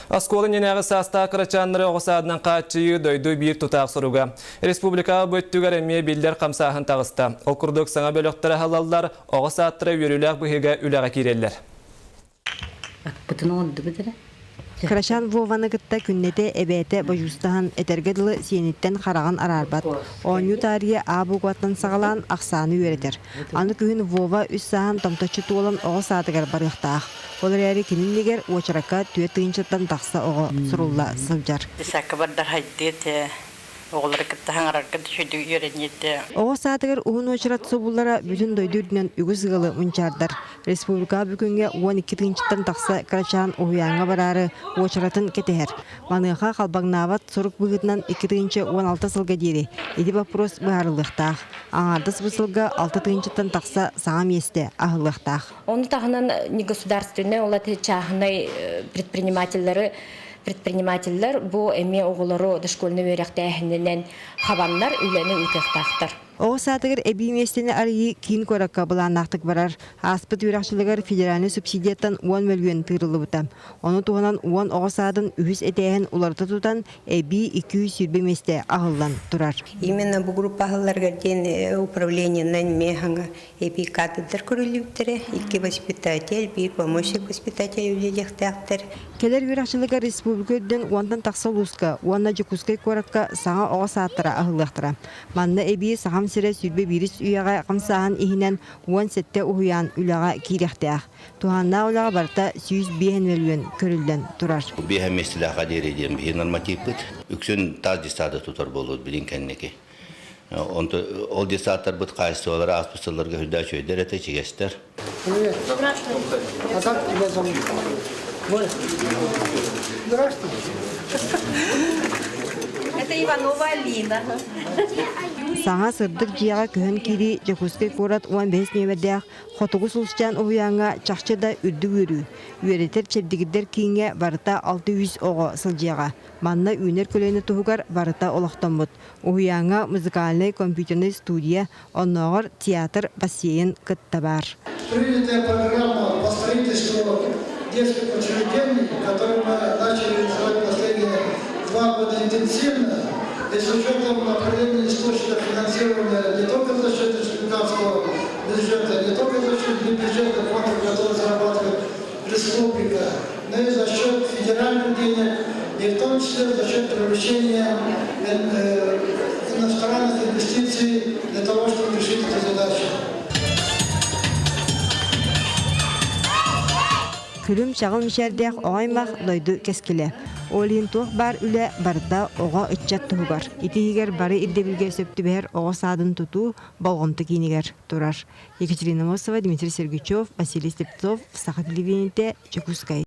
Оскуола иннинээҕи саастаах кырачааннары оҕо саадынан хааччыйыы дойду биир тутаах соруга. Республикаҕа бу өттүгэр эмиэ биллэр хамсааһын таҕыста. Ол курдук саҥа бөлөхтөр аһыллаллар, оҕо саадтара үөрүүлээх быһыыга үлэҕэ киирэллэр. Аппытын оҥордубут эрэ. Кырачаан Вованы кытта күннэтэ эбээтэ бодьуустаһан, этэргэ дылы сиэниттэн хараҕын араарбат. Оонньуу таарыйа А букваттан саҕалаан ахсааны үөрэтэр. Аны күһүн Вова үс сааһын томточчу туолан оҕо саадыгар барыахтаах. Ол эрээри кини иннигэр уочаракка 4 тыһыынчаттан тахса оҕо сурулла сылдьар. Десакка бардар хайдыа этэ, оҕолору кытта хаҥарарга үчүгэй үөрэниэ этэ. Оҕо саадыгар уһун уочарат субуллара бүтүн дойду үрдүнэн үгүс ыалы мунчаардар. Республикаҕа бүгүҥҥэ 12 тыһыынчаттан тахса кырачаан уһуйааҥҥа бараары уочаратын кэтэһэр. Маныаха халбаҥнаабат сорук быһыытынан 2016 сылга диэри ити боппуруос быһаарыллыахтаах. Аҥаардас бу сылга 6 тыһыынчаттан тахса саҥа миэстэ аһыллыахтаах. Ону таһынан негосударственнай ол чааһынай предпринимателлэри предпринимателлэр бу эмиэ оҕолору дошкольнай үөрэхтээһининэн хабаннар үлэни ыытыахтаахтар. Оҕо саадыгар эбии миэстэни арыйыы киин куоракка былааннаахтык барар. Ааспыт үөрэх дьылыгар федеральнай субсидияттан 10 мөлүйүөн тыырыллыбыта. Ону туһанан 10 оҕо саадын үһүс этээһин уларыта тутан, эбии 220 миэстэ аһыллан турар. Именно бу группа аһылларыгар диэн управлениенан эмиэ хаҥа эбии кадрдар көрүллүбүттэрэ. Икки воспитатель, биир помощник воспитатель үлэлиэхтээхтэр. Кэлэр үөрэх дьылыгар республика үрдүн уонтан тахса улууска уонна Дьокуускай куоракка саҥа оҕо саадтара аһыллыахтара. Манна эбии Сахам сирэ 21 үйэҕэ хамсааһын иһинэн 17 уһуйаан үлэҕэ киириэхтээх. Туһааннаах үлэҕэ барыта 105 мөлүйүөн көрүллэн турар. Биэһэ миэстэлээххэ диэри диэн биһи нормативпыт. Үксүн таас десады тутар буолуут билин кэнники. Ол десаттарбыт хаачыстыбалара ааспыт сылларга үрдээ үчүгэйдэр этэ, ичигэстэр. Привет. Здравствуйте. А как тебя зовут? Боря. Здравствуйте. Это Иванова Алина. Саҥа сырдык дьиэҕэ көһөн киирии Дьокуускай куорат 15 нүөмэрдээх Хотугу Сулусчаан уһуйааҥҥа чахчы да үрдүк үөрүү, үөрэтэр чэбдигирдэр кииҥҥэ барыта 600 оҕо сылдьыаҕа. Манна үүнэр көлүөнэ туһугар барыта олохтоммут. Уһуйааҥҥа музыкальнай компьютернай студия, оннооҕор театр, бассейн кытта баар. Принятая программа по строительству детских учреждений, которую мы начали реализовать последние 2 года интенсивно, и с учетом определения источников финансирования не только за счет республиканского бюджета, не только за счет бюджетных фондов, которые зарабатывает республика, но и за счет федеральных денег, и в том числе за счет привлечения иностранных инвестиций для того, чтобы решить эту задачу. Күлүм чаҕыл мичээрдээх оҕо аймах дойду кэскилэ. Ол иһин туох баар үлэ барыта оҕо ыччат туһугар. Ити иһигэр бары ирдэбилгэ сөп түбэһэр оҕо саадын тутуу болҕомто киинигэр турар. Екатерина Мосова, Дмитрий Сергучев, Василий Слепцов, Саха телевидениетэ, Дьокуускай.